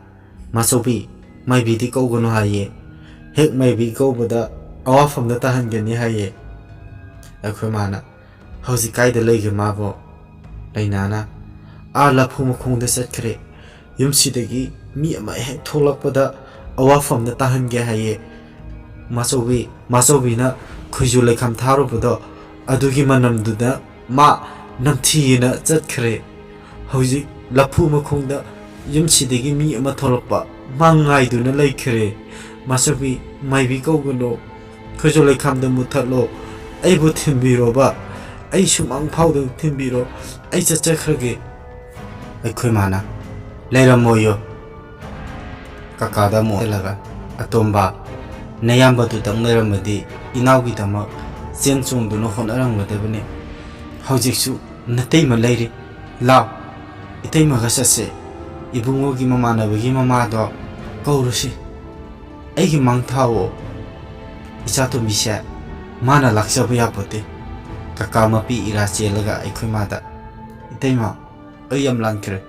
"ꯃꯆꯧꯕꯤ, ꯃꯥꯏꯕꯤꯗꯤ ꯀꯧꯒꯅꯨ ꯍꯥꯏꯌꯦ꯫ ꯍꯦꯛ ꯃꯥꯏꯕꯤ ꯀꯧꯕꯗ ꯑꯋꯥꯐꯝꯗ ꯇꯥꯍꯟꯒꯅꯤ ꯍꯥꯏꯌꯦ꯫" ꯑꯩꯈꯣꯏ ꯃꯥꯅ, "ꯍꯧꯖꯤꯛ ꯀꯥꯏꯗ ꯂꯩꯒꯦ ꯃꯥꯕꯣ?" ꯂꯩꯅꯥꯅ, "ꯑꯥ ꯂꯐꯨ ꯃꯈꯣꯡꯗ ꯆꯠꯈ꯭ꯔꯦ꯫ ꯌꯨꯝꯁꯤꯗꯒꯤ ꯃꯤ ꯑꯃ ꯍꯦꯛ ꯊꯣꯛꯂꯛꯄꯗ ꯑꯋꯥꯐꯝꯗ ꯇꯥꯍꯟꯒꯦ ꯍꯥꯏꯌꯦ꯫ ꯃꯥꯆꯧꯕꯤ, ꯃꯥꯆꯧꯕꯤꯅ ꯈꯨꯏꯖꯨ ꯂꯩꯈꯥꯝ ꯊꯥꯔꯨꯕꯗꯣ, ꯑꯗꯨꯒꯤ ꯃꯅꯝꯗꯨꯗ ꯃꯥ ꯅꯝꯊꯤꯅ ꯆꯠꯈ꯭ꯔꯦ꯫ ꯍꯧꯖꯤꯛ ꯂꯐꯨ ꯃꯈꯣꯡꯗ ꯌꯨꯝꯁꯤꯗꯒꯤ ꯃꯤ ꯑꯃ ꯊꯣꯛꯂꯛꯄ ꯃꯥ ꯉꯥꯏꯗꯨꯅ ꯂꯩꯈ꯭ꯔꯦ꯫ ꯃꯥꯆꯧꯕꯤ, ꯃꯥꯏꯕꯤ ꯀꯧꯒꯅꯨ꯫ ꯈꯨꯏꯖꯨ ꯂꯩꯈꯥꯝꯗ ꯃꯨꯊꯠꯂꯣ꯫ ꯑꯩꯕꯨ ꯊꯤꯟꯕꯤꯔꯣꯕ꯫ ꯑꯩ ꯁꯨꯃꯥꯡ ꯐꯥꯎꯗ ꯊꯤꯟꯕꯤꯔꯣ꯫ ꯑꯩ ꯆꯠꯆꯈ꯭ꯔꯒꯦ꯫" ꯑꯩꯈꯣꯏ ꯃꯥꯅ, "ꯂꯩꯔꯝꯃꯣꯌꯣ꯫ ꯀꯀꯥꯗ ꯑꯃꯨꯛ ꯍꯜꯂꯒ, "ꯑꯇꯣꯝꯕ, ꯅꯌꯥꯝꯕꯗꯨꯗꯪ ꯂꯩꯔꯝꯃꯗꯤ ꯏꯅꯥꯎꯒꯤꯗꯃꯛ ꯆꯦꯟ ꯆꯣꯡꯗꯨꯅ ꯍꯣꯠꯅꯔꯝꯒꯗꯕꯅꯤ꯫ ꯍꯧꯖꯤꯛꯁꯨ ꯅꯇꯩꯃ ꯂꯩꯔꯤ꯫ ꯂꯥꯎ, ꯏꯇꯩꯃꯒ ꯆꯠꯁꯦ꯫ ꯏꯕꯨꯡꯉꯣꯒꯤ ꯃꯃꯥꯟꯅꯕꯒꯤ ꯃꯃꯥꯗꯣ ꯀꯧꯔꯨꯁꯤ꯫ ꯑꯩꯒꯤ ꯃꯥꯡ ꯊꯥꯎꯑꯣ꯫ ꯏꯆꯥꯇꯣꯝꯕꯤꯁꯦ ꯃꯥꯅ ꯂꯥꯛꯆꯕ ꯌꯥꯄꯣꯠꯇꯦ꯫" ꯀꯀꯥ ꯃꯄꯤ ꯏꯔꯥ ꯆꯦꯜꯂꯒ ꯑꯩꯈꯣꯏ ꯃꯥꯗ, "ꯏꯇꯩꯃ, ꯑꯩ ꯌꯥꯝ ꯂꯥꯟꯈ꯭ꯔꯦ꯫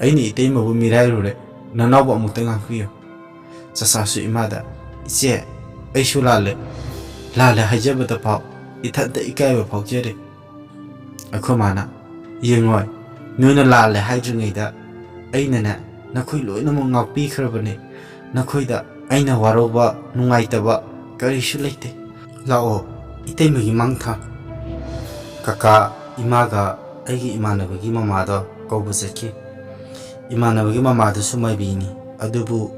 ꯑꯩꯅ ꯏꯇꯩꯃꯕꯨ ꯃꯤꯔꯥꯏꯔꯨꯔꯦ꯫ ꯅꯅꯥꯎꯕ ꯑꯃꯨꯛꯇ ꯉꯥꯛꯄꯤꯌꯨ꯫" ꯆꯆꯥꯁꯨ ꯏꯃꯥꯗ, "ꯏꯆꯦ, ꯑꯩꯁꯨ ꯂꯥꯜꯂꯦ꯫ ꯂꯥꯜꯂꯦ ꯍꯥꯏꯖꯕꯗ ꯐꯥꯎ ꯏꯊꯟꯇ ꯏꯀꯥꯏꯕ ꯐꯥꯎꯖꯔꯦ꯫" ꯑꯩꯈꯣꯏ ꯃꯥꯅ, "ꯌꯦꯡꯉꯣꯏ, ꯅꯣꯏꯅ ꯂꯥꯜꯂꯦ ꯍꯥꯏꯗ꯭ꯔꯤꯉꯩꯗ ꯑꯩꯅꯅꯦ ꯅꯈꯣꯏ ꯂꯣꯏꯅꯃꯛ ꯉꯥꯛꯄꯤꯈ꯭ꯔꯕꯅꯦ꯫ ꯅꯈꯣꯏꯗ ꯑꯩꯅ ꯋꯥꯔꯧꯕ, ꯅꯨꯡꯉꯥꯏꯇꯕ ꯀꯔꯤꯁꯨ ꯂꯩꯇꯦ꯫ ꯂꯥꯛꯑꯣ, ꯏꯇꯩꯃꯒꯤ ꯃꯥꯡ ꯊꯥ꯫" ꯀꯀꯥ, ꯏꯃꯥꯒ ꯑꯩꯒꯤ ꯏꯃꯥꯟꯅꯕꯒꯤ ꯃꯃꯥꯗꯣ ꯀꯧꯕ ꯆꯠꯈꯤ꯫ ꯏꯃꯥꯟꯅꯕꯒꯤ ꯃꯃꯥꯗꯨꯁꯨ ꯃꯥꯏꯕꯤꯅꯤ, ꯑꯗꯨꯕꯨ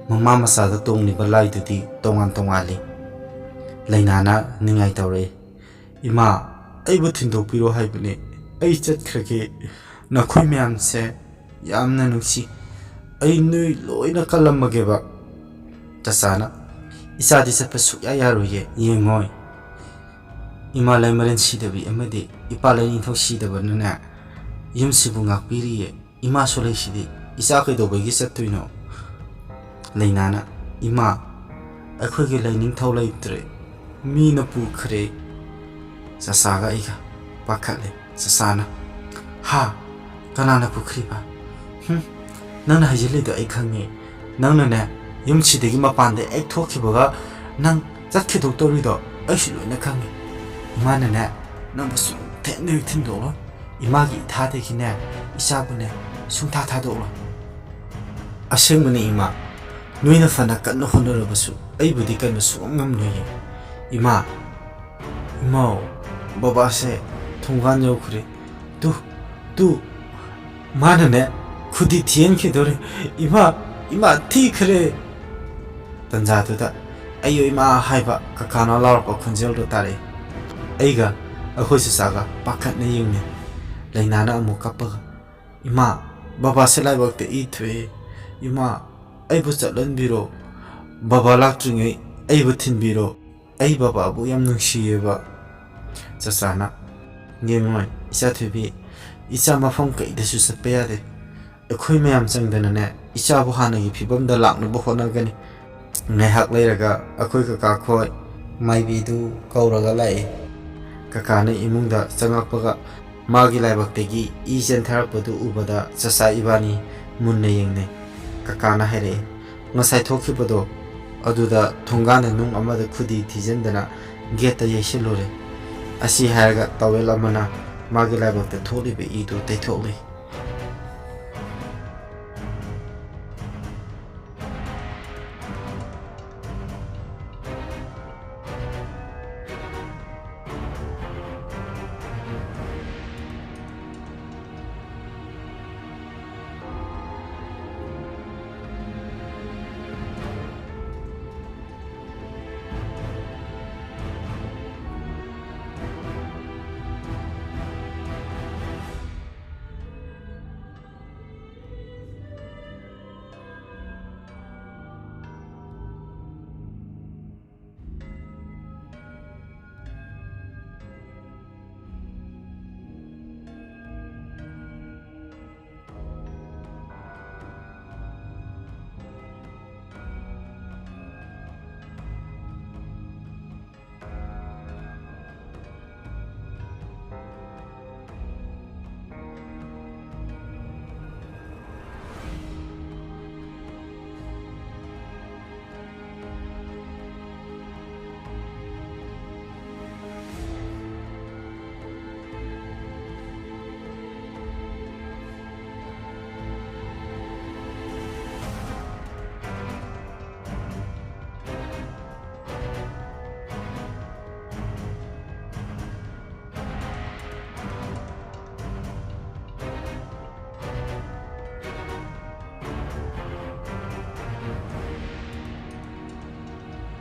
ꯃꯃꯥ ꯃꯆꯥꯗ ꯇꯣꯡꯂꯤꯕ ꯂꯥꯏꯗꯨꯗꯤ ꯇꯣꯉꯥꯟ ꯇꯣꯉꯥꯜꯂꯤ꯫ ꯂꯩꯅꯥꯅ ꯅꯤꯡꯉꯥꯏ ꯇꯧꯔꯛꯏ꯫ "ꯏꯃꯥ, ꯑꯩꯕꯨ ꯊꯤꯟꯗꯣꯛꯄꯤꯔꯣ ꯍꯥꯏꯕꯅꯦ꯫ ꯑꯩ ꯆꯠꯈ꯭ꯔꯒꯦ꯫ ꯅꯈꯣꯏ ꯃꯌꯥꯝꯁꯦ ꯌꯥꯝꯅ ꯅꯨꯡꯁꯤ꯫ ꯑꯩ ꯅꯣꯏ ꯂꯣꯏꯅ ꯀꯜꯂꯝꯃꯒꯦꯕ꯫" ꯆꯆꯥꯅ, "ꯏꯆꯥꯗꯤ ꯆꯠꯄ ꯁꯨꯛꯌꯥ ꯌꯥꯔꯣꯏꯌꯦ꯫ ꯌꯦꯡꯉꯣꯏ, ꯏꯃꯥ ꯂꯩꯃꯔꯦꯟ ꯁꯤꯗꯕꯤ ꯑꯃꯗꯤ ꯏꯄꯥ ꯂꯩꯅꯤꯡꯊꯧ ꯁꯤꯗꯕꯅꯅꯦ ꯌꯨꯝꯁꯤꯕꯨ ꯉꯥꯛꯄꯤꯔꯤꯌꯦ꯫ ꯏꯃꯥꯁꯨ ꯂꯩꯁꯤꯗꯤ, ꯏꯆꯥ ꯀꯩꯗꯧꯕꯒꯤ ꯆꯠꯇꯣꯏꯅꯣ?" ꯂꯩꯅꯥꯅ, "ꯏꯃꯥ, ꯑꯩꯈꯣꯏꯒꯤ ꯂꯩꯅꯤꯡꯊꯧ ꯂꯩꯇ꯭ꯔꯦ, ꯃꯤꯅ ꯄꯨꯈ꯭ꯔꯦ꯫" ꯆꯆꯥꯒ ꯑꯩꯒ ꯄꯥꯈꯠꯂꯦ꯫ ꯆꯆꯥꯅ, "ꯍꯥ? ꯀꯅꯥꯅ ꯄꯨꯈ꯭ꯔꯤꯕ? ꯍꯨꯝ, ꯅꯪꯅ ꯍꯥꯏꯖꯤꯜꯂꯤꯗꯣ ꯑꯩ ꯈꯪꯉꯦ꯫ ꯅꯪꯅꯅꯦ ꯌꯨꯝꯁꯤꯗꯒꯤ ꯃꯄꯥꯟꯗ ꯍꯦꯛ ꯊꯣꯛꯈꯤꯕꯒ ꯅꯪ ꯆꯠꯈꯤꯗꯣꯛꯇꯧꯔꯤꯗꯣ ꯑꯩꯁꯨ ꯂꯣꯏꯅ ꯈꯪꯉꯦ꯫ ꯏꯃꯥꯅꯅꯦ ꯅꯪꯕꯨ ꯁꯨꯡꯊꯦꯡ ꯍꯦꯛ ꯊꯤꯟꯗꯣꯛꯂꯣꯏ꯫ ꯏꯃꯥꯒꯤ ꯏꯊꯥꯗꯒꯤꯅꯦ ꯏꯆꯥꯕꯨꯅꯦ ꯁꯨꯡꯊꯥ ꯊꯥꯗꯣꯛꯂꯣꯏ꯫" "ꯑꯁꯦꯡꯕꯅꯤ ꯏꯃꯥ, ꯅꯣꯏꯅ ꯐꯅ ꯀꯟꯅ ꯍꯣꯠꯅꯔꯕꯁꯨ ꯑꯩꯕꯨꯗꯤ ꯀꯟꯕ ꯁꯨꯡꯉꯝ ꯉꯝꯂꯣꯏꯌꯦ꯫ ꯏꯃꯥ, ꯏꯃꯥꯎ, ꯕꯕꯥꯁꯦ ꯊꯣꯡꯒꯥꯟ ꯌꯧꯈ꯭ꯔꯦ꯫ ꯇꯨ, ꯇꯨ, ꯃꯥꯅꯅꯦ ꯈꯨꯗꯤ ꯊꯤꯍꯟꯈꯤꯗꯣꯔꯦ꯫ ꯏꯃꯥ, ꯏꯃꯥ ꯊꯤꯈ꯭ꯔꯦ!" ꯇꯟꯖꯥꯗꯨꯗ "ꯑꯩꯌꯣ ꯏꯃꯥ" ꯍꯥꯏꯕ ꯀꯀꯥꯅ ꯂꯥꯎꯔꯛꯄ ꯈꯣꯟꯖꯦꯜꯗꯣ ꯇꯥꯔꯛꯏ꯫ ꯑꯩꯒ ꯑꯩꯈꯣꯏ ꯆꯆꯥꯒ ꯄꯥꯈꯠꯅ ꯌꯦꯡꯅꯩ꯫ ꯂꯩꯅꯥꯅ ꯑꯃꯨꯛ ꯀꯞꯄꯒ, "ꯏꯃꯥ, ꯕꯕꯥꯁꯦ ꯂꯥꯏꯕꯛꯇ ꯏ ꯊꯣꯛꯑꯦ꯫ ꯏꯃꯥ, ꯑꯩꯕꯨ ꯆꯠꯍꯟꯕꯤꯔꯣ꯫ ꯕꯕꯥ ꯂꯥꯛꯇ꯭ꯔꯤꯉꯩ ꯑꯩꯕꯨ ꯊꯤꯟꯕꯤꯔꯣ꯫ ꯑꯩ ꯕꯕꯥꯕꯨ ꯌꯥꯝ ꯅꯨꯡꯁꯤꯌꯦꯕ꯫" ꯆꯆꯥꯅ, "ꯌꯦꯡꯉꯣꯏ, ꯏꯆꯥ ꯊꯣꯏꯕꯤ, ꯏꯆꯥ ꯃꯐꯝ ꯀꯩꯗꯁꯨ ꯆꯠꯄ ꯌꯥꯗꯦ꯫ ꯑꯩꯈꯣꯏ ꯃꯌꯥꯝ ꯆꯪꯗꯅꯅꯦ, ꯏꯆꯥꯕꯨ ꯍꯥꯟꯅꯒꯤ ꯐꯤꯕꯝꯗ ꯂꯥꯛꯅꯕ ꯍꯣꯠꯅꯒꯅꯤ꯫ ꯉꯥꯏꯍꯥꯛ ꯂꯩꯔꯒ ꯑꯩꯈꯣꯏ ꯀꯀꯥ ꯈꯣꯏ ꯃꯥꯏꯕꯤꯗꯨ ꯀꯧꯔꯒ ꯂꯥꯛꯏ꯫" ꯀꯀꯥꯅ ꯏꯃꯨꯡꯗ ꯆꯪꯉꯛꯄꯒ ꯃꯥꯒꯤ ꯂꯥꯏꯕꯛꯇꯒꯤ ꯏ ꯆꯦꯟꯊꯔꯛꯄꯗꯨ ꯎꯕꯗ ꯆꯆꯥ ꯏꯕꯥꯅꯤ ꯃꯨꯟꯅ ꯌꯦꯡꯅꯩ꯫ ꯀꯀꯥꯅ ꯍꯥꯏꯔꯛꯏ, "ꯉꯁꯥꯏ ꯊꯣꯛꯈꯤꯕꯗꯣ, ꯑꯗꯨꯗ ꯊꯣꯡꯒꯥꯟꯗ ꯅꯨꯡ ꯑꯃꯗ ꯈꯨꯗꯤ ꯊꯤꯖꯤꯟꯗꯅ ꯒꯦꯠꯇ ꯌꯩꯁꯤꯜꯂꯨꯔꯦ꯫" ꯑꯁꯤ ꯍꯥꯏꯔꯒ ꯇꯥꯋꯦꯜ ꯑꯃꯅ ꯃꯥꯒꯤ ꯂꯥꯏꯕꯛꯇ ꯊꯣꯛꯂꯤꯕ ꯏꯗꯨ ꯇꯩꯊꯣꯛꯂꯤ꯫